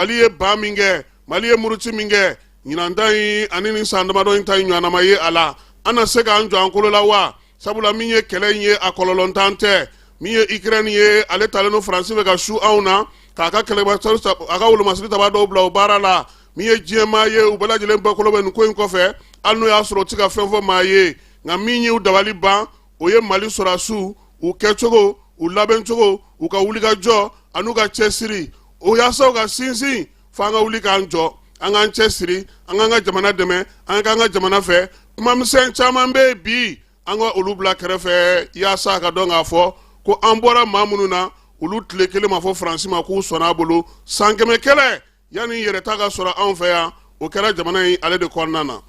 Mali ye ban min kɛ, Mali ye muruti min kɛ ɲinan ta in ani nin san damadɔ in ta in ɲɔgɔnna ma ye a la. An na se k'an jɔ an kolo la wa? Sabula min ye kɛlɛ in ye, a kɔlɔlɔntan tɛ. Min ye Ukraine ye, ale talen don Faransi fɛ ka su anw na k'a ka kɛlɛ, a ka wolomasiri taba dɔw bila o baara la. Min ye diɲɛmaa ye, u bɛɛ lajɛlen bɛɛ bɛ nin ko in kɔfɛ, hali n'o y'a sɔrɔ u tɛ ka fɛn fɔ maa ye. Nka min y'u dabali ban, o ye Mali sɔrɔdasiw u kɛcogo, u labɛncogo, u ka wulikajɔ an'u ka cɛsiri. O yaasa u ka sinsin, fo an ka wuli k'an jɔ, an k'an cɛsiri, an k'an ka jamana dɛmɛ, an k'an ka jamana fɛ. Kumamisɛn caman bɛ yen bi, an ka olu bila kɛrɛfɛ yaasa ka dɔn k'a fɔ ko an bɔra maa minnu na, olu tile kelen ma fɔ Faransi ma k'u sɔnna a bolo. San 100 kɛlɛ yanni yɛrɛta ka sɔrɔ anw fɛ yan, o kɛra jamana in ale de kɔnɔna na.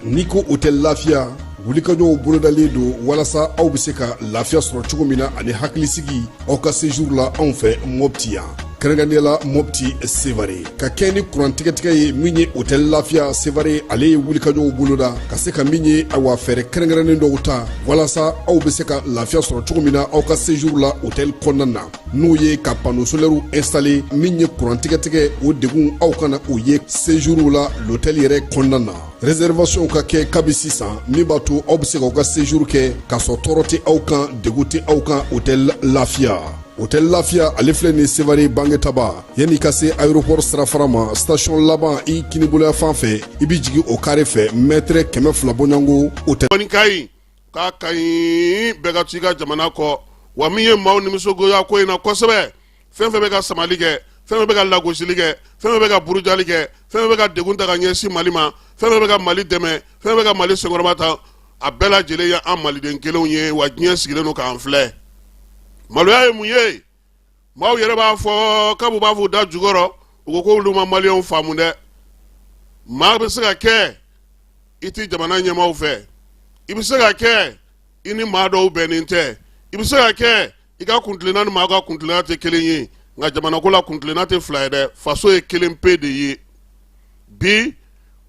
N'i ko hôtel Lafiya, wulikajɔw bolodalen don walasa aw bɛ se ka lafiya sɔrɔ cogo min na ani hakilisigi aw ka séjour la anw fɛ Mopti yan, kɛrɛnkɛrɛnnenya la Mopti Sevare. Ka kɛ ni kuran tigɛtigɛ ye, min ye hôtel Lafiya Sevare, ale ye wulikajɔw boloda ka se ka min ye, awa, fɛɛrɛ kɛrɛnkɛrɛnnen dɔw ta walasa aw bɛ se ka lafiya sɔrɔ cogo min na aw ka séjour la hôtel kɔnɔna na, n'o ye ka panneau solaire installer. Min ye kuran tigɛtigɛ, o degun aw kana o ye séjour la l'hôtel yɛrɛ kɔnɔna na. Réservation ka kɛ kabi sisan, min b'a to aw bɛ se k'aw ka séjour kɛ k'a sɔrɔ tɔɔrɔ tɛ aw kan, degun tɛ aw kan. Hôtel Lafiya, hôtel Lafiya, ale filɛ nin Sevare Bangetaba, yanni ka se aéroport sirafara ma, station laban i kiniboloya fan fɛ, i bɛ jigin o carré fɛ, mètre 200 bɔɲɔgɔnko hôtel. Kɔni ka ɲi k'a ka ɲi bɛɛ ka to i ka jamana kɔ. Wa min ye maaw nimisɔngoya ko in na kosɛbɛ, fɛn fɛn bɛ ka samali kɛ, fɛn fɛn bɛ ka lagosili kɛ, fɛn fɛn bɛ ka burujali kɛ, fɛn fɛn bɛ ka degun ta ka ɲɛsin Mali ma, fɛn fɛn bɛ ka Mali dɛmɛ, fɛn fɛn bɛ ka Mali senkɔrɔma ta, a bɛɛ lajɛlen ye an maliden kelenw ye. Wa diɲɛ sigilen don k'an filɛ. Maloya ye mun ye? Maaw yɛrɛ b'a fɔ k'u b'a fɔ u da jukɔrɔ, u ko k'olu ma maliyɛnw faamu dɛ. Maa bɛ se ka kɛ i tɛ jamana ɲɛmaaw fɛ, i bɛ se ka kɛ i ni maa dɔw bɛnnen tɛ, i bɛ se ka kɛ i ka kuntilenna ni maa ka kuntilenna tɛ kelen ye, nka jamana ko la, kuntilenna tɛ fila ye dɛ, faso ye kelen pe de ye. Bi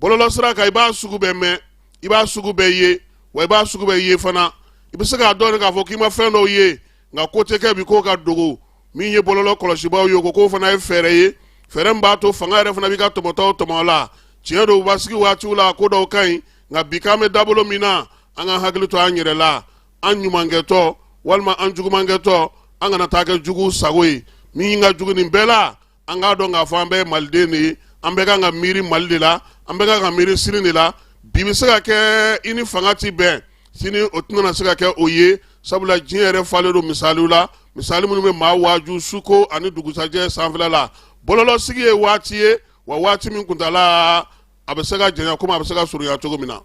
bɔlɔlɔsira kan, i b'a sugu bɛɛ mɛn, i b'a sugu bɛɛ ye, wa i b'a sugu bɛɛ ye fana. I bɛ se k'a dɔn k'a fɔ k'i ma fɛn dɔw ye, nka ko tɛ kɛ bi k'o ka dogo. Min ye bɔlɔlɔ kɔlɔsibaaw ye, ko k'o fana ye fɛɛrɛ ye, fɛɛrɛ min b'a to fanga yɛrɛ fana b'i ka tɔmɔtaw tɔmɔ la. Tiɲɛ don, basigi waatiw la, ko dɔw ka ɲi, nka bi k'an bɛ dabolo min na, an ka hakili to an yɛrɛ la. An ɲumankɛtɔ walima an jugumankɛtɔ, an kana taa kɛ jugu sago ye. Min ka jugu nin bɛɛ la, an k'a dɔn k'a fɔ an bɛɛ ye maliden de ye, an bɛɛ kan ka miiri Mali de la, an bɛɛ kan ka miiri sini de la. Bi bɛ se ka kɛ i ni fanga ti bɛn, sini o tɛna se ka kɛ o ye, sabula diɲɛ yɛrɛ falen don misaliw la, misali minnu bɛ maa waaju suko ani dugusajɛ sanfɛla la. Bɔlɔlɔsigi ye waati ye, wa waati min kuntaala a bɛ se ka janya komi a bɛ se ka surunya cogo min na.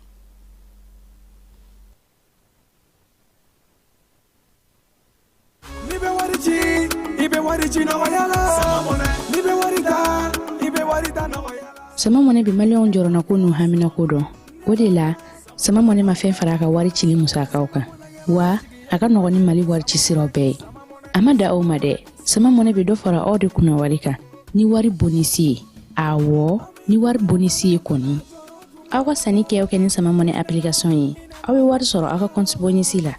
N'i bɛ wari ci, i bɛ wari ci nɔgɔya la. N'i bɛ wari ta, i bɛ wari ta nɔgɔya la. Sama Mɔnɛ bɛ maliyɛnw jɔrɔnako n'u haminako dɔn. O de la, Sama Mɔnɛ ma fɛn fara a ka wari cili musakaw kan, wa a ka nɔgɔn ni Mali wari ci siraw bɛɛ ye. A ma da aw ma dɛ, Sama Mɔnɛ bɛ dɔ fara aw de kunna wari kan ni wari bonisi ye. Awɔ, ni wari bonisi ye kɔni. Aw ka sanni kɛ o kɛ ni Sama Mɔnɛ application ye, aw bɛ wari sɔrɔ aw ka compte bonisi la.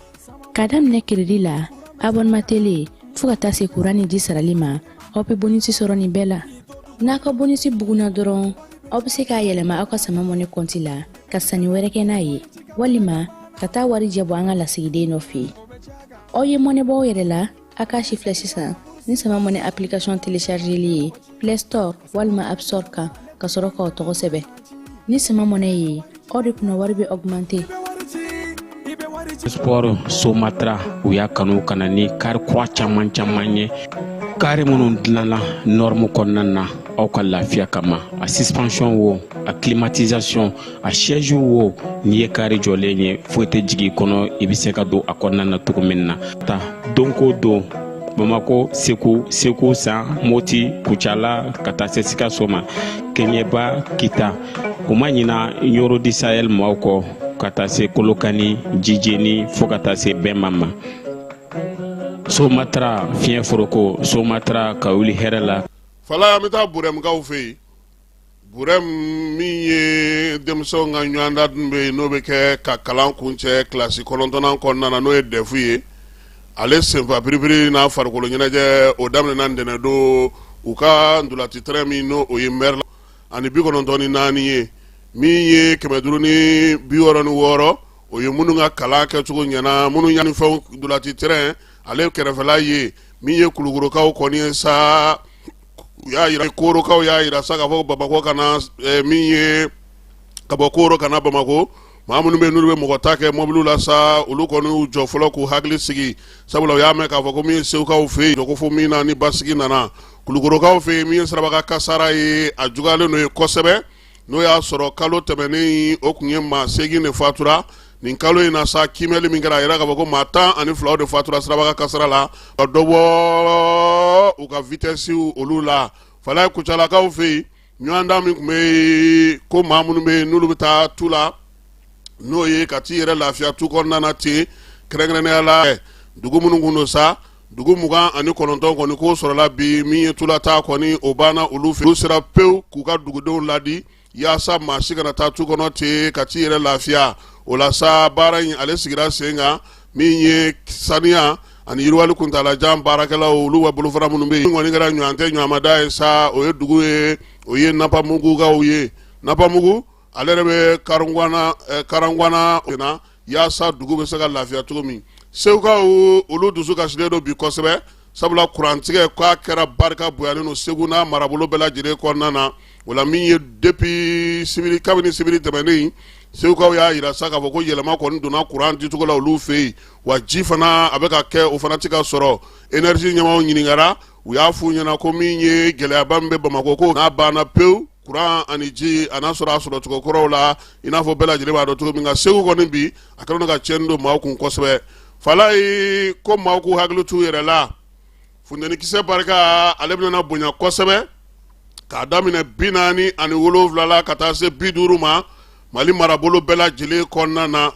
K'a daminɛ crédit la, abonnement télé, fo ka taa se kuran ni ji sarali ma, aw bɛ bonisi sɔrɔ nin bɛɛ la. N'a ka bonisi bugunna dɔrɔn, aw bɛ se k'a yɛlɛma aw ka Sama Mɔnɛ kɔnti la ka sanni wɛrɛ kɛ n'a ye, walima ka taa warijɛ bɔ an ka lasigiden dɔ fɛ yen. Aw ye mɔnɛ bɔ aw yɛrɛ la, a k'a sifilɛ sisan ni Sama Mɔnɛ application téléchargeli ye Play Store walima App Store kan, ka sɔrɔ k'aw tɔgɔ sɛbɛn. Ni Sama Mɔnɛ ye, aw de kunna wari bɛ augmenter. Sport Somatra, u y'a kanu ka na ni kari kura caman caman ye, kari minnu dilanna norme kɔnɔna na aw ka lafiya kama. A suspension wo, a climatisation, a siège wo, n'i ye kari jɔlen ye, foyi tɛ jigin i kɔnɔ, i bɛ se ka don a kɔnɔna na cogo min na. Ta don ko don Bamako, Segu, Segu San, Moti, Kucala, ka taa se Sikaso ma, Keɲeba, Kita. U ma ɲina Ɲoro du Sahel maaw kɔ, ka taa se Kolokani, Jijeni, fo ka taa se Bɛnma ma. Somatra fiɲɛ foroko, Somatra ka wuli hɛrɛ la. Fala, an bɛ taa Burɛmukaw fɛ yen. Burɛm min ye denmisɛnw ka ɲɔgɔndan dun bɛ yen, n'o bɛ kɛ ka kalan kuncɛ kilasi 9nan kɔnɔna na, n'o ye DEF ye. Ale senfa biribiri n'a farikolo ɲɛnajɛ o daminɛna ntɛnɛn don u ka ntolaci terrain min n'o o ye mɛri ani 94 ye, min ye 566, o ye minnu ka kalan kɛcogo ɲɛna, minnu ɲani fɛnw ntolaci terrain ale kɛrɛfɛla ye. Min ye Kulukorokaw kɔni ye sa, u y'a yira, Korokaw y'a yira sa k'a fɔ Bamakɔ ka na, min ye ka bɔ Koro ka na Bamakɔ, maa minnu bɛ n'olu bɛ mɔgɔ ta kɛ mɔbiliw la sa, olu kɔni y'u jɔ fɔlɔ k'u hakili sigi, sabula u y'a mɛn k'a fɔ ko min ye Segukaw fɛ yen jɔko fo min na ni basigi nana Kulukorokaw fɛ yen, min ye sirabakan kasara ye, a juguyalen don ye kosɛbɛ. N'o y'a sɔrɔ kalo tɛmɛnen o tun ye maa 8 de fatura, nin kalo in na sa, kiimɛli min kɛra, a yira k'a fɔ ko maa 12 de fatura sirabakan kasara la. Ka dɔ bɔ u ka vitesse olu la. Falaye, Kucalakaw fɛ yen, ɲɔgɔndan min tun bɛ yen ko maa minnu bɛ yen n'olu bɛ taa tu la, n'o ye ka t'i yɛrɛ lafiya tu kɔnɔna na ten, kɛrɛnkɛrɛnnenya la dugu minnu kun don sa, dugu 29 kɔni k'o sɔrɔla bi. Min ye tulata kɔni, o banna olu fɛ, olu sera pewu k'u ka dugudenw ladi yaasa maa si kana taa tu kɔnɔ ten ka t'i yɛrɛ lafiya. O la sa, baara in ale sigira sen kan. Min ye saniya ani yiriwali kuntaalajan baarakɛlaw, olu ka bolofara minnu bɛ yen kɔni kɛra ɲɔgɔn tɛ ɲɔgɔnmada ye sa, o ye dugu ye, o ye Napamugukaw ye. Napamugu ale yɛrɛ bɛ Karangwana na yaasa dugu bɛ se ka lafiya cogo min. Segukaw, olu dusu kasilen don bi kosɛbɛ, sabula kurantigɛ k'a kɛra barika bonyanen don Segu n'a marabolo bɛɛ lajɛlen kɔnɔna na. O la, min ye depuis sibiri, kabini sibiri tɛmɛnen, Segukaw y'a yira sa k'a fɔ ko yɛlɛma kɔni donna kuran dicogo la olu fɛ yen, wa ji fana a bɛ ka kɛ, o fana tɛ ka sɔrɔ. Énergie ɲɛmaaw ɲininkara, u y'a f'u ɲɛna ko min ye gɛlɛyaba min bɛ Bamakɔ, ko n'a banna pewu, kuran ani ji a n'a sɔrɔ a sɔrɔ cogo kɔrɔw la, i n'a fɔ bɛɛ lajɛlen b'a dɔn cogo min. Nka Segu kɔni bi, a kɛlen don ka tiɲɛni don maaw kun kosɛbɛ. Falaye, ko maaw k'u hakili t'u yɛrɛ la, funtenikisɛ barika ale bɛna bonya kosɛbɛ k'a daminɛ 47 la ka taa se 50 ma Mali marabolo bɛɛ lajɛlen kɔnɔna na.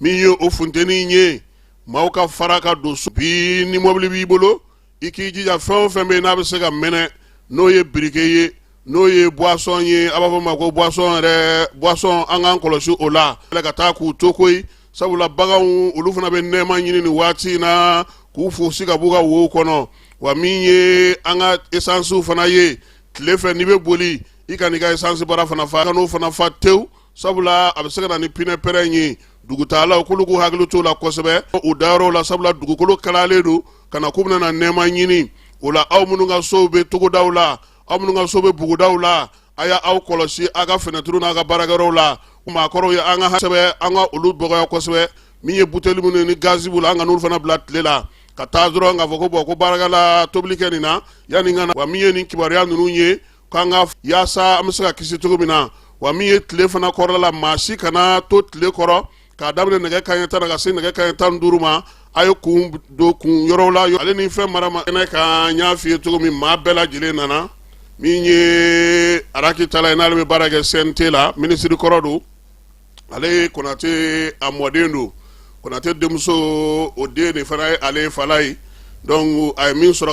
Min ye o funteni ye, maaw ka fara ka don so bi. Ni mɔbili b'i bolo, i k'i jija, fɛn o fɛn bɛ yen n'a bɛ se ka mɛnɛ, n'o ye briquet ye, n'o ye boisson ye, a b'a fɔ ma ko boisson yɛrɛ, boisson, an k'an kɔlɔsi o la ka taa k'u to koyi, sabula baganw olu fana bɛ nɛɛma ɲini nin waati in na k'u fosi ka b'u ka wow kɔnɔ. Wa min ye an ka esansiw fana ye, tile fɛ n'i bɛ boli, i ka n'i ka esansi bara fana fa, ka n'o fana fa tewu, sabula a bɛ se ka na ni pinɛ pɛrɛn ye. Dugutaalaw k'olu k'u hakili t'o la kosɛbɛ u dayɔrɔw la, sabula dugukolo kalayalen don ka na k'u bɛna na nɛɛma ɲini o la. Aw minnu ka sow bɛ togodaw la, aw minnu ka so bɛ bugudaw la, a y'aw kɔlɔsi aw ka fenɛtiriw n'a ka baarakɛyɔrɔw la. Maakɔrɔw ye an ka sɛbɛ, an ka olu dɔgɔya kosɛbɛ. Min ye buteli minnu ni gazi b'u la, an ka n'olu fana bila tile la ka taa dɔrɔn k'a fɔ ko bon, ko baarakɛla tobili kɛ nin na yanni ka na. Wa min ye nin kibaruya ninnu ye, k'an ka yaasa an bɛ se ka kisi cogo min na. Wa min ye tile fana kɔrɔla la, maa si kana to tile kɔrɔ k'a daminɛ nɛgɛ kanɲɛ 10 na ka se nɛgɛ kanɲɛ 15 ma. A ye kun don kun yɔrɔw la ale ni fɛn mara ma kɛnɛ kan. N y'a f'i ye cogo min, maa bɛɛ lajɛlen nana. Min ye Araki Tala ye, n'ale bɛ baara kɛ CNT la, minisiri kɔrɔ don, ale ye Konate a mɔden don, Konate denmuso, o den de fana ye ale Falaye. Donc a ye min sɔrɔ.